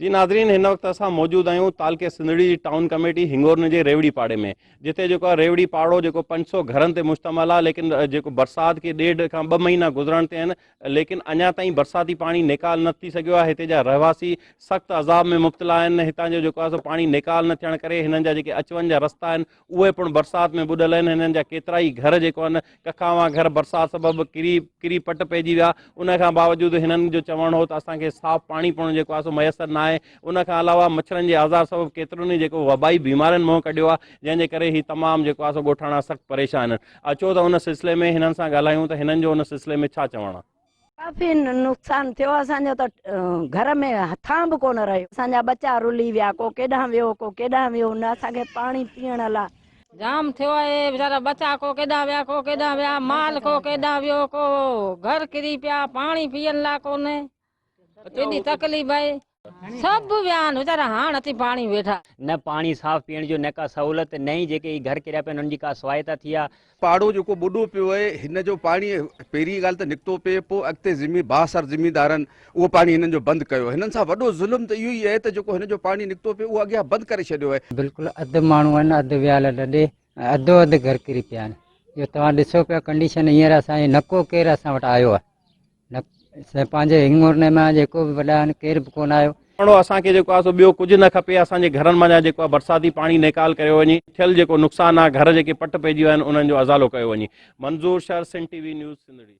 جي ناظرين هن وقت اسان موجود آهيون تعلقي سنڌڙي جي ٽائون ڪميٽي هنگورن جي ريوڙي پاڙي ۾ جتي جيڪو آهي ريوڙي پاڙو جيڪو 500 گهرن تي مشتمل آهي ليڪن جيڪو برسات کي ڏيڍ کان ٻه مهينا گذرڻ تي آهن ليڪن اڃا تائين برساتي پاڻي نيڪال نه ٿي سگهيو آهي هتي جا رهواسي سخت عذاب ۾ مبتلا آهن هتان جو جيڪو آهي سو پاڻي نيڪال نه ٿيڻ ڪري هنن جا جيڪي اچ وڃ جا رستا آهن اهي پڻ برسات ۾ ٻڏل آهن، هنن جا ڪيترائي گهر جيڪو آهن ڪکاوان گهر برسات سبب ڪري ڪري پٽ پئجي ويا، ان کان باوجود هنن جو چوڻ هو ته اسان کي صاف پاڻي پڻ جيڪو آهي سو ميسر ناهي، ان کان علاوه مڇرن جي آزار سبب ڪيترن ئي جيڪو وبائي بيمارين منهن ڪڍيو آهي، جنهن جي ڪري هي تمام جيڪو آهي سو ڳوٺاڻا سخت پريشان آهن، اچو ته ان سلسلي ۾ هنن سان ڳالهايون ته هنن جو ان سلسلي ۾ ڇا چوڻ آهي. ڪافي نقصان ٿيو اسان جو ته گهر ۾ هٿان به ڪونه رهيو اسان جا ٻچا رلي ويا ڪو ڪيڏانهن ويو ڪو ڪيڏانهن ويو نه اسان کي پاڻي پيئڻ لا. جام ٿيو آهي ويچارا ٻچا ڪو ڪيڏانهن ويا ڪو ڪيڏانهن ويا مال ڪو ڪيڏانهن ويو ڪو گهر ڪري پيا پاڻي پيئڻ لا ڪونهي ايڏي تڪليف آهي. سڀ ويا آهن ويچارا هاڻ اچي پاڻي ويٺا. نه پاڻي صاف پيئڻ جو نه ڪا سهولت نه ئي جيڪي هي گهر ڪريا پيا آهن انهن جي ڪا سهائتا ٿي آهي. پاڙو جيڪو ٻڏو پيو آهي هن جو پاڻي پهرين ڳالهه ته نڪتو پئي پوء اڳتي زمين بااثر زميندارن اهو پاڻي هنن جو بند ڪيو هنن سان وڏو ظلم ته اهو ئي آهي ته جيڪو هن جو پاڻي نڪتو پئي اهو اڳيان بند ڪري ڇڏيو آهي. بلڪل اڌ ماڻهو آهن اڌ ويال لڏي ۽ اڌو اڌ گهر ڪري پيا آهن اهو توهان ڏسو پيا ڪنڊيشن هينئر اسان جي نه ڪو ڪير اسان وٽ آيو آهي نه سائين پنهنجي هڱورني مان جيڪو به وڏا آهن ڪير به ڪونه آيو. هاڻو اسان کي جيڪو آهي سو ٻيو ڪجهه نه کپي اسان جي گهرن منجهان جيڪو آهي برساتي پاڻي نيڪال ڪريو وڃي ٿيل جيڪو نقصان آهي گهر جيڪي پٽ پئجي ويا آهن انهن جو ازالو ڪيو وڃي Manzoor Shar Sindh T V news Sindhri.